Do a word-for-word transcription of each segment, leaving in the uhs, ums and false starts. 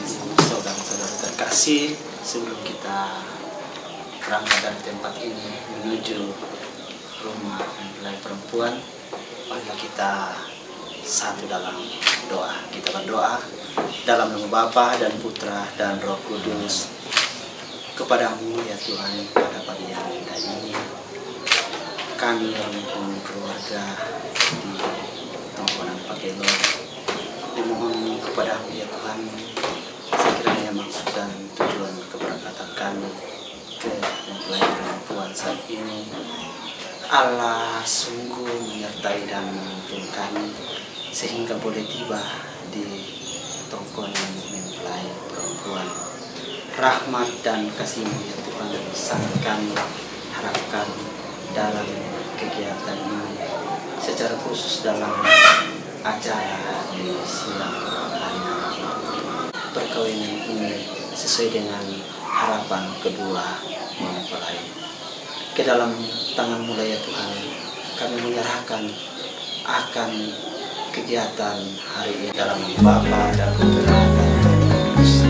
Saudara-saudara terkasih, sebelum kita berangkat dari tempat ini menuju rumah mempelai perempuan, marilah kita satu dalam doa. Kita berdoa dalam nama Bapa dan Putra dan Roh Kudus. Kepadamu ya Tuhan, pada pagi yang indah ini, kami rombongan keluarga di Tongkonan Pagelor memohon kepadamu ya Tuhan, sekiranya maksud dan tujuan keberangkatan kami ke mempelai perempuan saat ini, Allah sungguh menyertai dan menuntun kami sehingga boleh tiba di Tongkonan mempelai perempuan. Rahmat dan kasih-Mu ya Tuhan sangat kami harapkan dalam kegiatan ini, secara khusus dalam acara di siang hari nanti. Perkawinan ini sesuai dengan harapan kedua mempelai. Ke dalam tangan-Mu lah ya Tuhan, kami menyerahkan akan kegiatan hari ini dalam Bapa dan Putra dan Roh Kudus.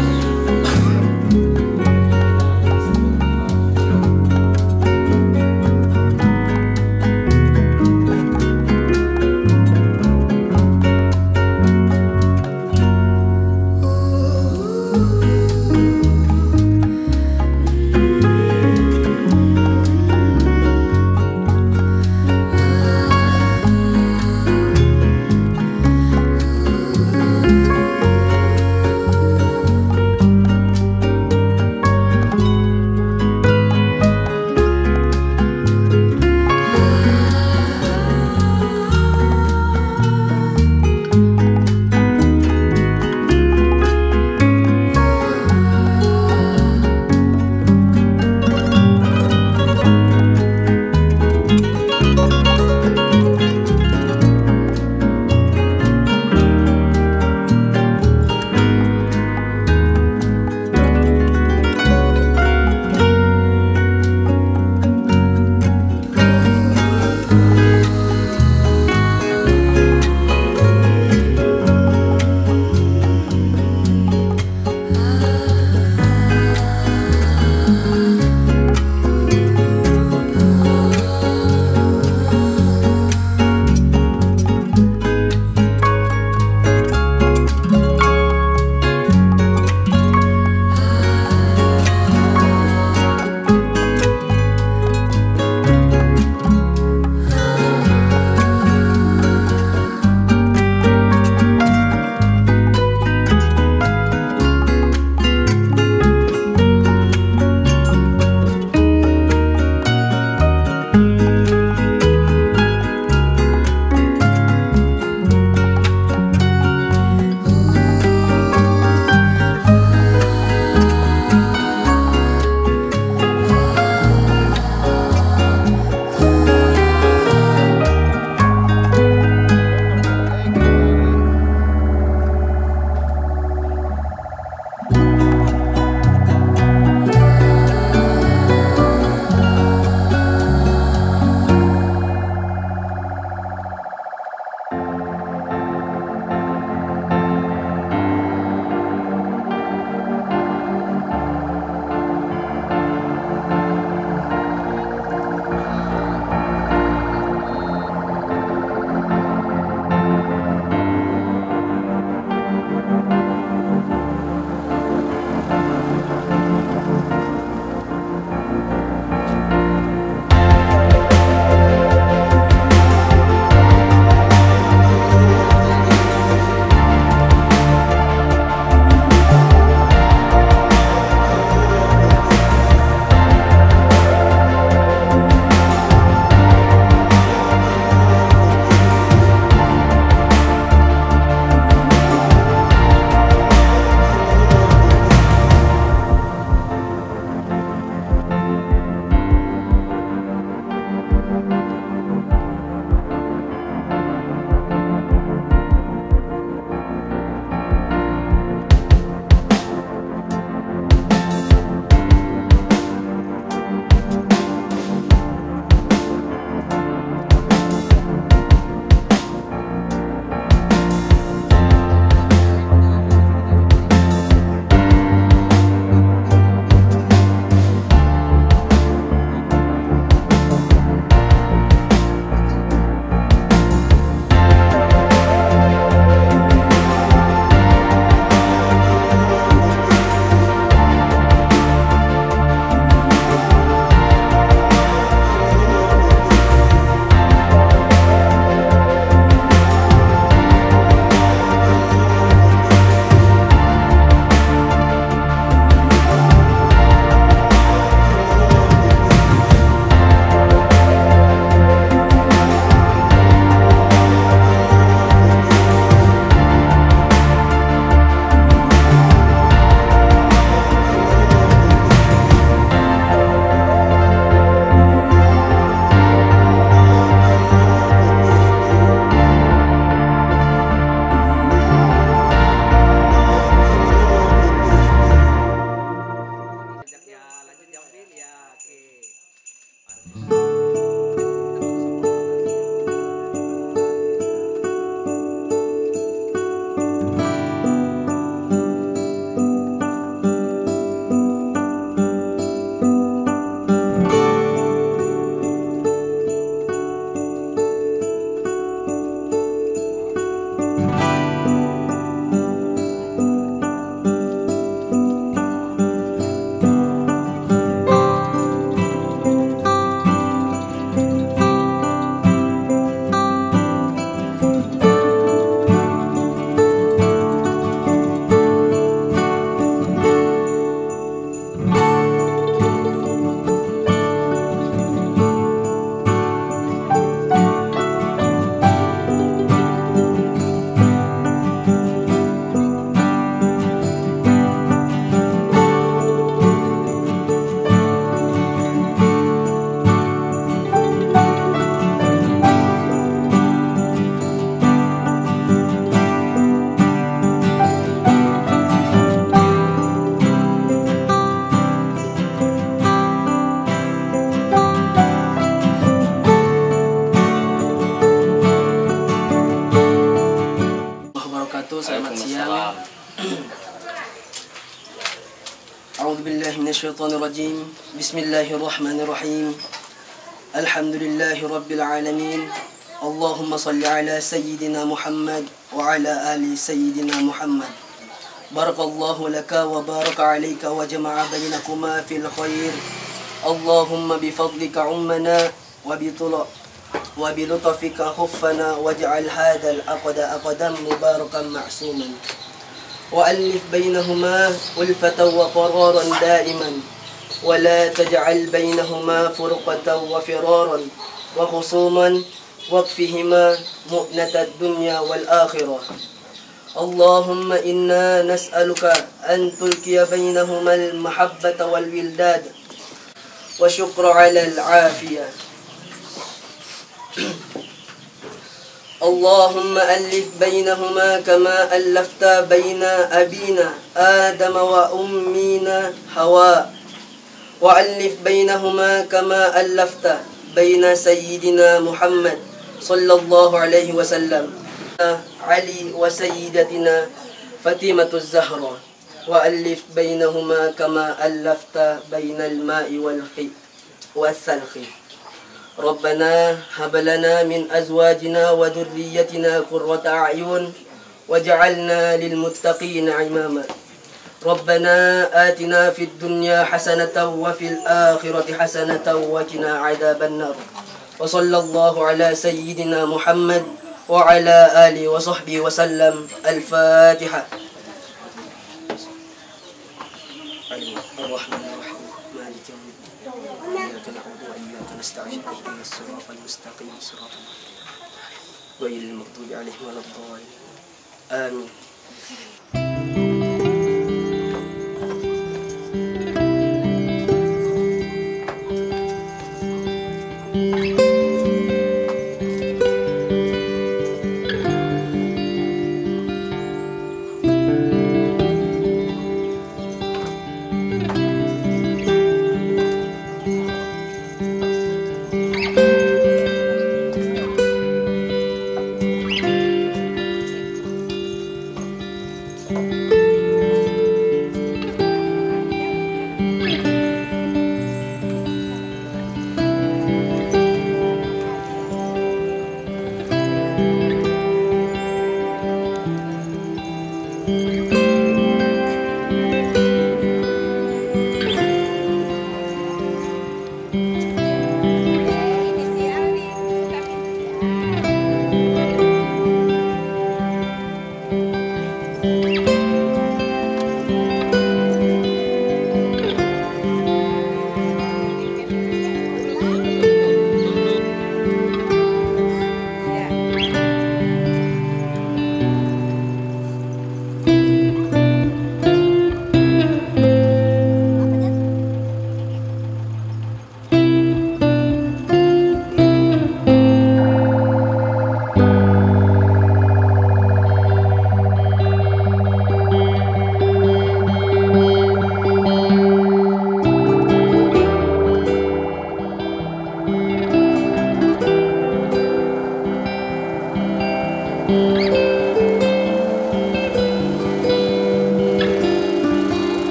أعوذ بالله من الشيطان الرجيم. بسم الله الرحمن الرحيم. الحمد لله رب العالمين. اللهم صل على سيدنا محمد وعلى آل سيدنا محمد. بارك الله لك وبارك عليك وجمع بينكما في الخير. اللهم بفضلك عمنا وبطل-، وبلطفك خفنا واجعل هذا العقد عقدا مباركا معصوما. وألف بينهما ألفة وقرارا دائما ولا تجعل بينهما فرقة وفرارا وخصوما واكفهما مؤنة الدنيا والآخرة. اللهم إنا نسألك أن تلقي بينهما المحبة والوداد والشكر على العافية. اللهم ألف بينهما كما ألفت بين أبينا آدم وأمنا حواء، وألف بينهما كما ألفت بين سيدنا محمد صلى الله عليه وسلم، علي وسيدتنا فاطمة الزهراء، وألف بينهما كما ألفت بين الماء والخ-، والثلخ. ربنا هب لنا من أزواجنا وذريتنا قرة أعين واجعلنا للمتقين إماما. ربنا آتنا في الدنيا حسنة وفي الآخرة حسنة وقنا عذاب النار. وصلى الله على سيدنا محمد وعلى آله وصحبه وسلم. الفاتحة. الرحمن الرحيم. مالك يوم الدين. إياك نعبد وإياك نستعين. اهدنا الصراط المستقيم. صراط الذين غير المغضوب عليهم ولا الضالين. آمين.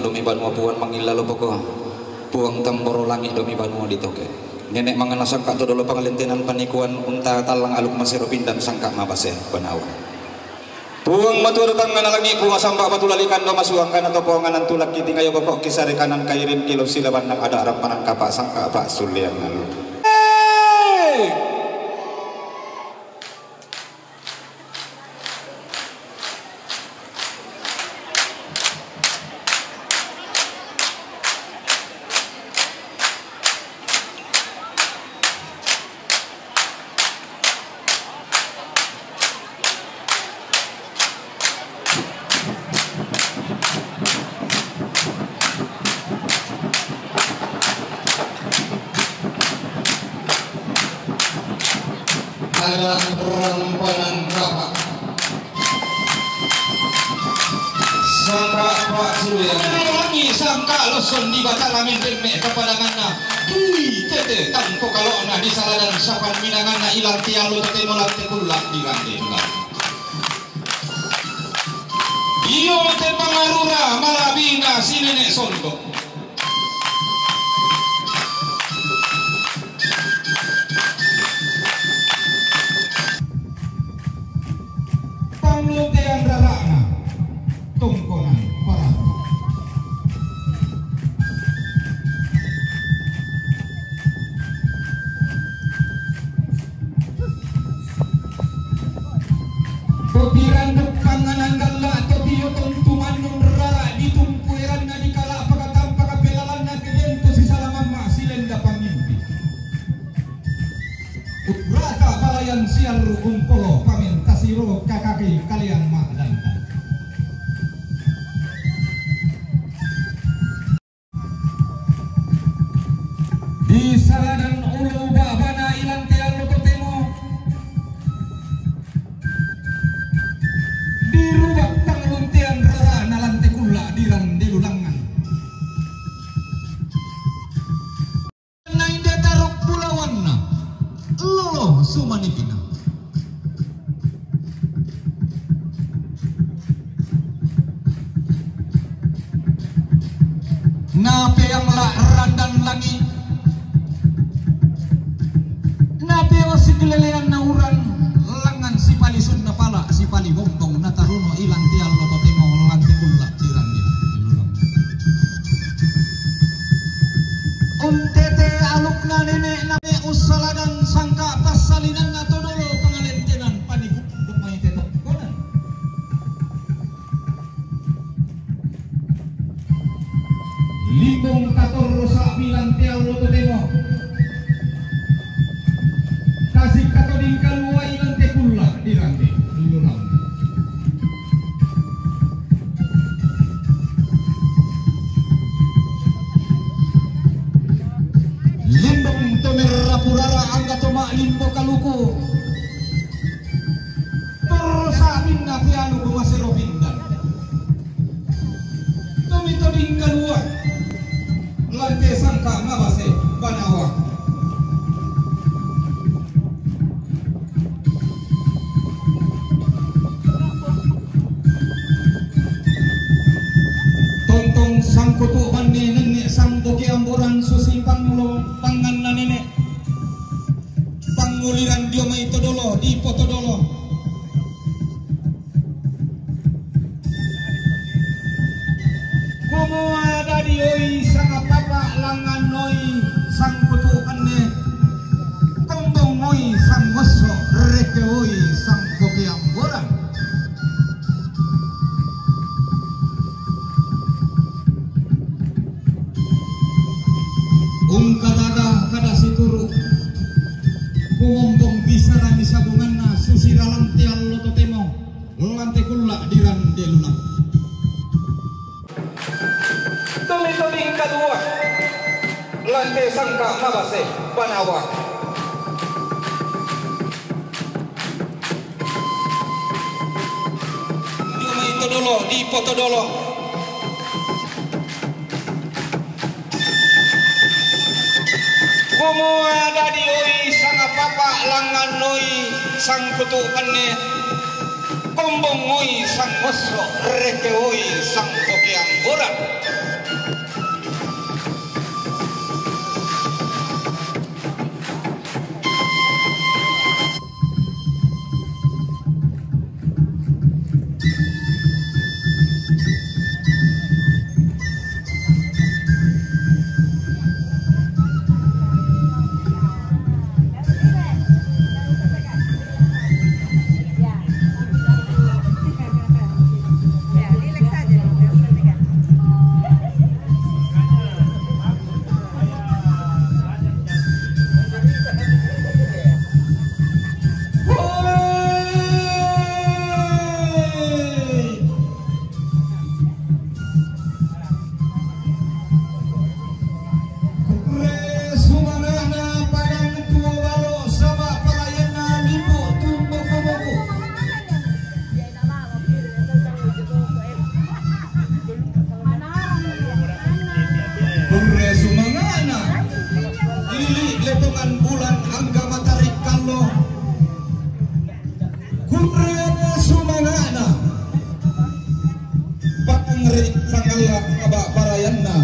Domi banua Puang mangilla lopoko, Puang tamboro langi' domi banua ditoke. Nene' mangana sangka' to dolo pangalentenan panikuan unta tallang aluk masero pindan sangka' mabase banawa. Puang matua do tangngana langi', Puang samba' batu lalikan do masuang kana to ponganan tulak kitingayo bokok kisari kanan kairin kilo silaban nang ada' rampanan kapa' sangka' pa' sulian aluk. Ada rampanan kapa'. Sangka' pa' sulian. Langi' sangka' losson di batara mendemme' kapadanganna. Di tete tangko kalo'na di saladan sapan minanganna ilang tialu tete molante kulla' di rande. Iyo te pangarura malabina si nene' sonto'. Panglontean rara'na tongkonan parahu. To tiranduk panganan galla', to tiyo tontu mannun rara' ditumpu eranna dikala' pakatampa' kapelalanna kebento sisala mamma' silenda pangimpi. Ukurata' palayan siarru' umpolo pamentasi ro kakaki kalian ma'danta. Di saladan ulu ba'bana ilang te allo totemo. Di rubak panglontean rara'na lan te kulla' di rande lulangngan. Na inde taruk bulawanna lolo sumanipina. Napeang la' randan langi', napeo sigilelean na uran, langngan sipalisunna pala' sipalibombong nataruno ilang te allo totemo lan te kulla' di rande lulang. Untete alukna nene' name' ussaladan sangka' passalinanna to dolo pangalentenan paniku' dumai te tokkonan. Limbong tatorro sa'bi lan te allo totemo. Tasik katoding kalua ilan te kulla' di rande lulang. Limbong to merrapu rara angga to ma'limbo kaluku. Torro sa'binna pialu masero pindan. Tomi toding kalua. Lan te sangka' mabase banawa. Tontong sangkutu' banne nenne' sangko kiamboran susi pangulo panganna nene'. Panguliran dio mai todolo, di potodolo. Kumua dadi oi sangapapa langngan oi sangkutu' banne. Kombong oi sangosso reke oi sangkokiamboran. Ungkaraga kada situru'. Kumombong bisara ni sabunganna susi ralan te allo totemo. Lan te kulla' di rande lulang. Tomi toding kalua. Lan te sangka' mabase banawa. Dio mai todolo, di potodolo. Kumua dadi oi sangapapa langngan oi sangkutu' banne. Kombong oi sang mosso, reke oi sang pokeang borat. Kurre sumanga'na padang tuo balo, saba' parayanna lipu tumbo-tumboku. Kurre sumanga'na lili' letongan bulan angga matarik allo. Kurre sumanga'na padang ri sangalla saba' parayanna.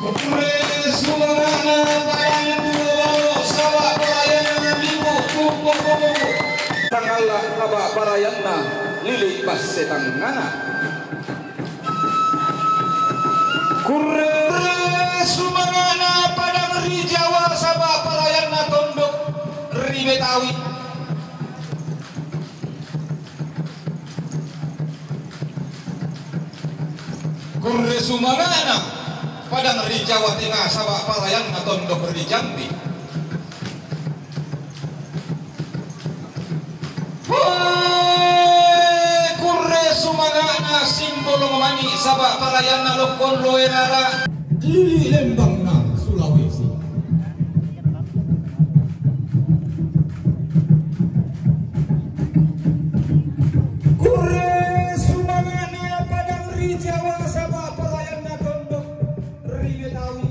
Kurre sumanga'na padang tuo balo, saba' parayanna lipu tumbo-tumboku. Sangalla saba' parayanna lili' basse tangngana. Kurre sumanga'na padang ri Jawa, saba' parayanna tondok ri Betawi. Kurre sumanga'na padang ri Jawa Tengnga, saba' parayanna tondok ri Jambi. Kurre sumanga'na Simbolong Mani, saba' parayanna Lokkon Loe Rara. Lili' lembangna Sulawesi. Kurre sumanga'na padang ri Jawa, saba' parayanna tondok ri Betawi.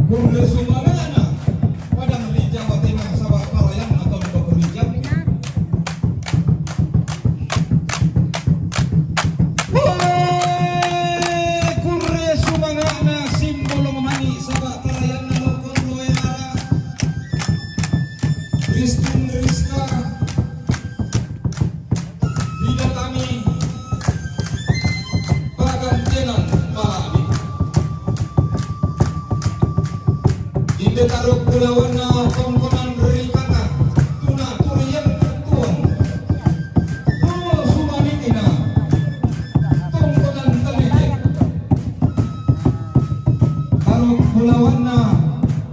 Kurre sumanga'na padang ri Jawa Tengnga, saba' parayanna tondok ri Jambi. Kurre sumanga'na Simbolong Mani, saba' parayanna Lokkon Loe Rara. Ristin Riska. Didatangi pagantenan mala'bi. Inde taruk bulawanna tongkonan ri Kata, tuna turiang tuang. Tuo sumanitina tongkonan Tanete. Taruk bulawanna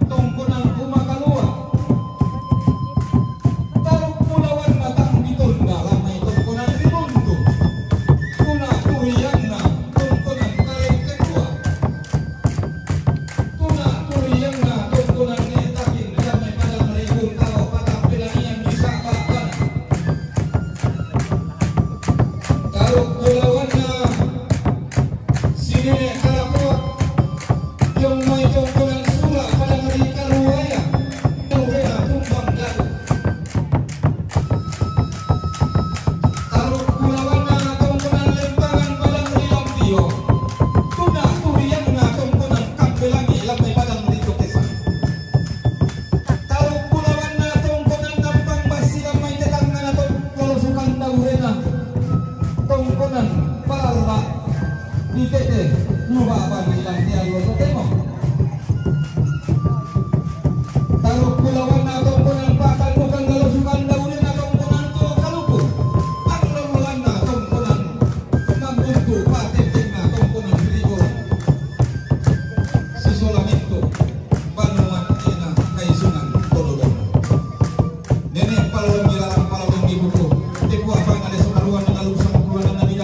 tongkonan Umakalua. Taruk bulawanna Tambitonda, lammai tongkonan ri Buntu. Tuna turianna tongkonan Kalengketua. Tuna turianna tongkonan Netakin, lammai padang ri Buntao, patampelangian di Sa'ba'bana. Taruk bulawanna si Nene' Karapoa, dio mai tongkonan Sula' padang ri Karuaya, tau bena tumbang dalu. Taruk bulawanna tongkonan Lembangan padang ri Lambio, tuna turianna tongkonan Kambelangi, lammai padang ri Tokesang. Taruk bulawanna tongkonan Nampang Bassi, lammai te tangngana to-, lolo Sukanda urena, tongkonan Palarra ditete, luba bana ilang te allo totemo. Taruk bulawanna tongkonan Patannukan lolo Sukanda urena, tongkonan to Kaluku. Allo bulawanna tongkonan Mambuntu, patettengna tongkonan Rigo. Sisola mintu' banua ena kaisungan to dudona. Nene' palolong ilalang palolong ibuku, te kua bana de sokaruan na lusa kuanana di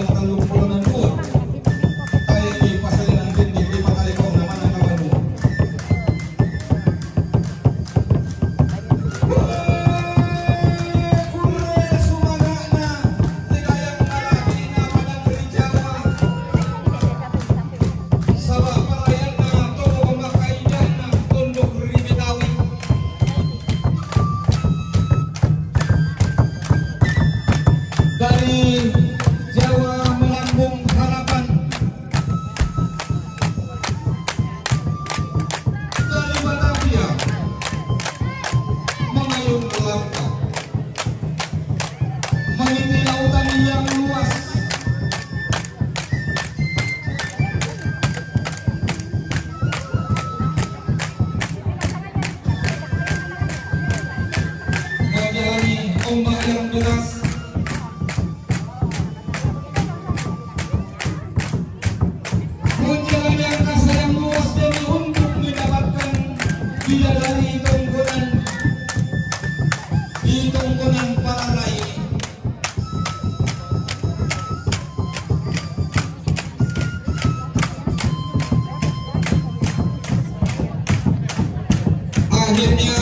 Akhirnya,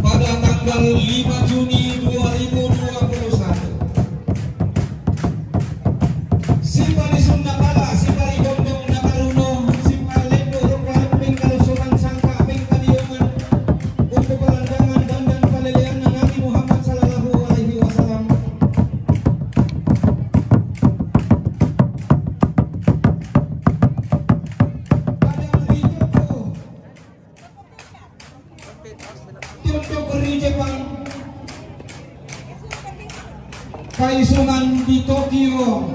pada tanggal lima Juni dua ribu dua puluh satu, si parisun na pala, si parigondong na taruno, si palendo rupa pingkalusuran sangka pingkadiongan, untuk pelandangan dandan palelean na Nabi Muhammad sallallahu alaihi wasallam. Pada hari itu, Tiyonto ri Jepang, kaisungan di Tokyo,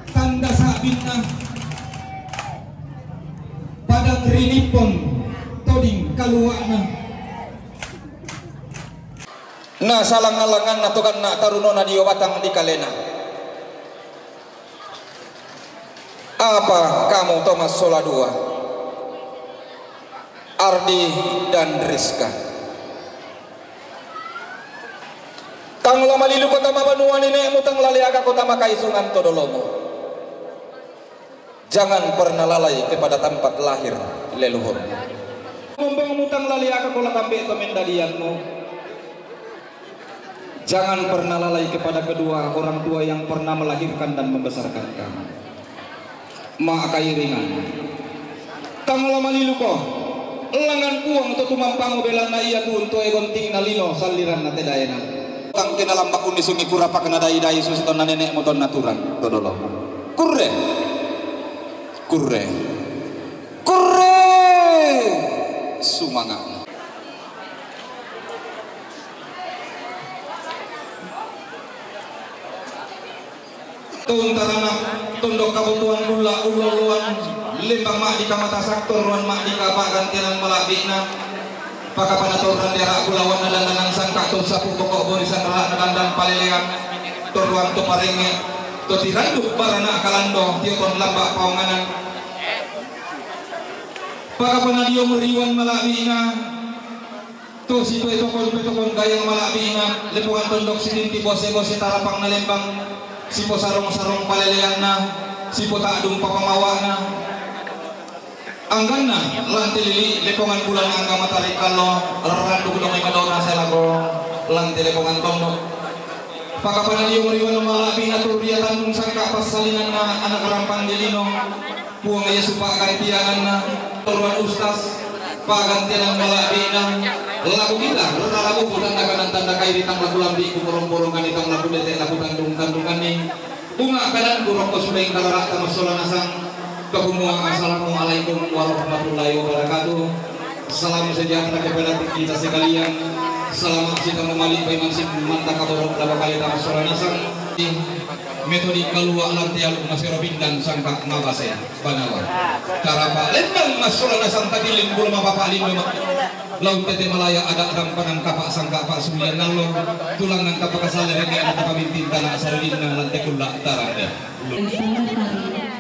tanda sabinna, padang ri Nippon, toding kalua'na. Na salang-alanganna to ganna' tarunona dio batang di kalena. Apa kamu to massola dua, Ardi dan Rizka? Tang la maliluko tama banua nene'mu, tang la leagako tama kaisungan to dolomu. Jangan pernah lalai kepada tempat lahir leluhurmu. Mombongmu tang la leagako la tambe' to mendadianmu. Jangan pernah lalai kepada kedua orang tua yang pernah melahirkan dan membesarkan kamu. Ma'kairingan. Tang la maliluko, langngan Puang to tumampango, belanna ia tu'u to e gontingna lino salliranna te daena. Tang ke nalamba' unnisungi kurapakna dai-dai susi tonna nene'mu tonna turang to dolo. Kurre. Kurre. Kurre. Sumanga'na. Tuntarana tondok kabutuhan bulla ullo-ulloan lembang ma'dika mata saktor ruan ma'dika pa'gantianan mala'bi'na. Pakapana torran diara bulawanna dandanan sangka to sapu boko borisan ra'na dandan palelean torruan to parengnge to tirandu barana kalando tioton lamba' paonganan. Pakapana dio meriwan mala'bi'na. To sipoe tokon petokon gayang mala'bi'na, lepongan tondok sitinti bose-bose tarapangna lembang, siposarong-sarong paleleanna, sipota'dung papamawa'na. Angganna, lante lili, lepongan bulan angga matari kallo, randuk dongai madona sae lako lante lepongan tondok. Pakapana dio meriwan mala'bi'na to ria tannung sangka passalinanna anak rampang di lino. Puang Yesu pa'gantiananna, torruan ustas, pa'gantianan mala'bi'na, lako kita, rara buku tanda kanan tanda kairi tang laku lambi ku porong-poronganni tang laku dete laku tandung-tandunganni. Bunga kanan ku rokko suleng kalara'ta massola nasang, kekumua assalamualaikum warahmatullahi wabarakatuh. Salam sejahtera kepada kita sekalian. Selamat kita memali paiman sin manta kaborok laba kali tama sola nasang. Metodi kalua lanti alu masero pindan sangka mabase banawa. Karapa lembang masola nasang tadilin bulu mapapa lindo ma-, laun tete malaya ada rampangan kapa sangka pa sulian nallo tulangan kapa kasale rene ada tapa bintin tanah sarinna lantai kulla tarande. Selamat hari.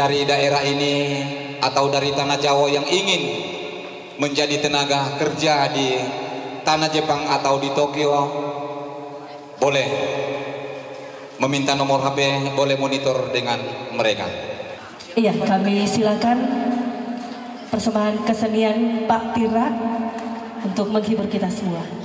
dari daerah ini atau dari tanah Jawa yang ingin menjadi tenaga kerja di tanah Jepang atau di Tokyo, boleh meminta nomor H P, boleh monitor dengan mereka. Iya, kami silakan persembahan kesenian Pak Tira untuk menghibur kita semua.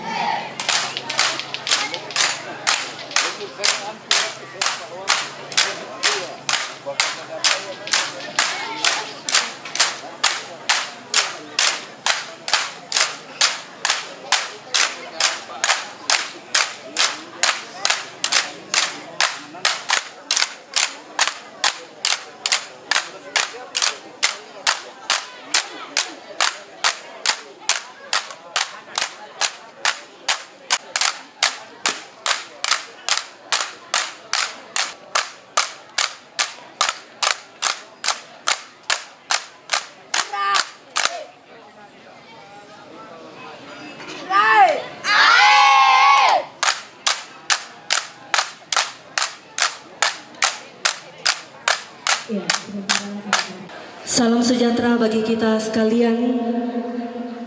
Salam sejahtera bagi kita sekalian.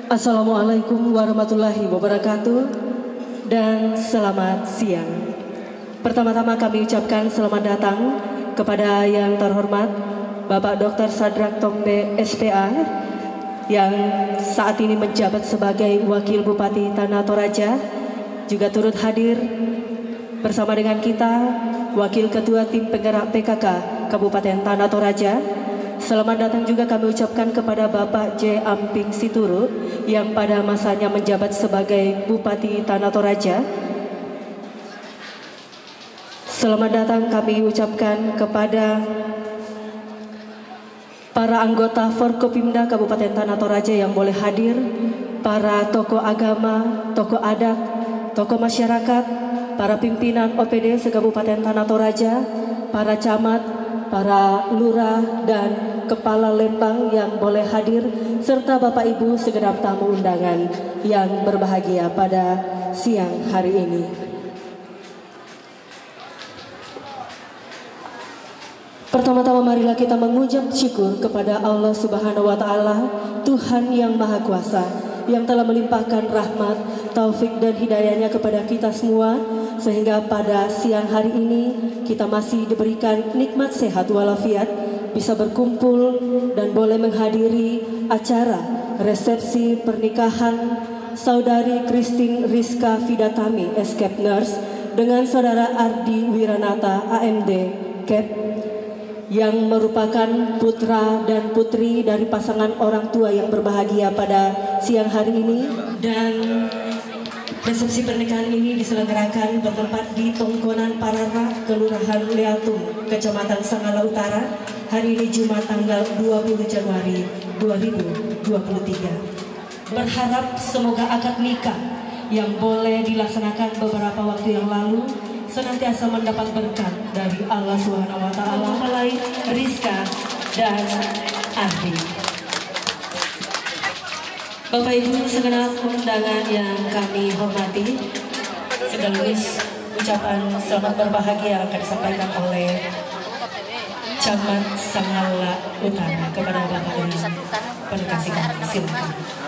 Assalamualaikum warahmatullahi wabarakatuh dan selamat siang. Pertama-tama kami ucapkan selamat datang kepada yang terhormat Bapak Doktor Sadrak Tombe S P A yang saat ini menjabat sebagai Wakil Bupati Tanah Toraja, juga turut hadir bersama dengan kita Wakil Ketua Tim Penggerak P K K Kabupaten Tanah Toraja. Selamat datang juga kami ucapkan kepada Bapak J Amping Situru yang pada masanya menjabat sebagai Bupati Tanah Toraja. Selamat datang kami ucapkan kepada para anggota Forkopimda Kabupaten Tanah Toraja yang boleh hadir, para tokoh agama, tokoh adat, tokoh masyarakat, para pimpinan O P D se-Kabupaten Tanah Toraja, para camat, para lurah dan kepala lembang yang boleh hadir, serta Bapak Ibu segenap tamu undangan yang berbahagia pada siang hari ini. Pertama-tama marilah kita mengucap syukur kepada Allah Subhanahu wa Ta'ala, Tuhan yang Maha Kuasa, yang telah melimpahkan rahmat, taufik dan hidayahnya kepada kita semua, sehingga pada siang hari ini kita masih diberikan nikmat sehat walafiat, bisa berkumpul dan boleh menghadiri acara resepsi pernikahan Saudari Christine Rizka Fidatami, S K E P nurse, dengan Saudara Ardi Wiranata, A M D, K E P, yang merupakan putra dan putri dari pasangan orang tua yang berbahagia pada siang hari ini. Dan resepsi pernikahan ini diselenggarakan bertempat di Tongkonan Parara, Kelurahan Leatum, Kecamatan Sanggala Utara, hari ini Jumat tanggal dua puluh Januari dua ribu dua puluh tiga. Berharap semoga akad nikah yang boleh dilaksanakan beberapa waktu yang lalu senantiasa mendapat berkat dari Allah Subhanahu wa Taala. Mempelai Rizka dan Ardi. Bapak Ibu segenap undangan yang kami hormati, sekaligus ucapan selamat berbahagia akan disampaikan oleh Camat Sanggala Utara kepada Bapak dengan penegasan kami. Silakan.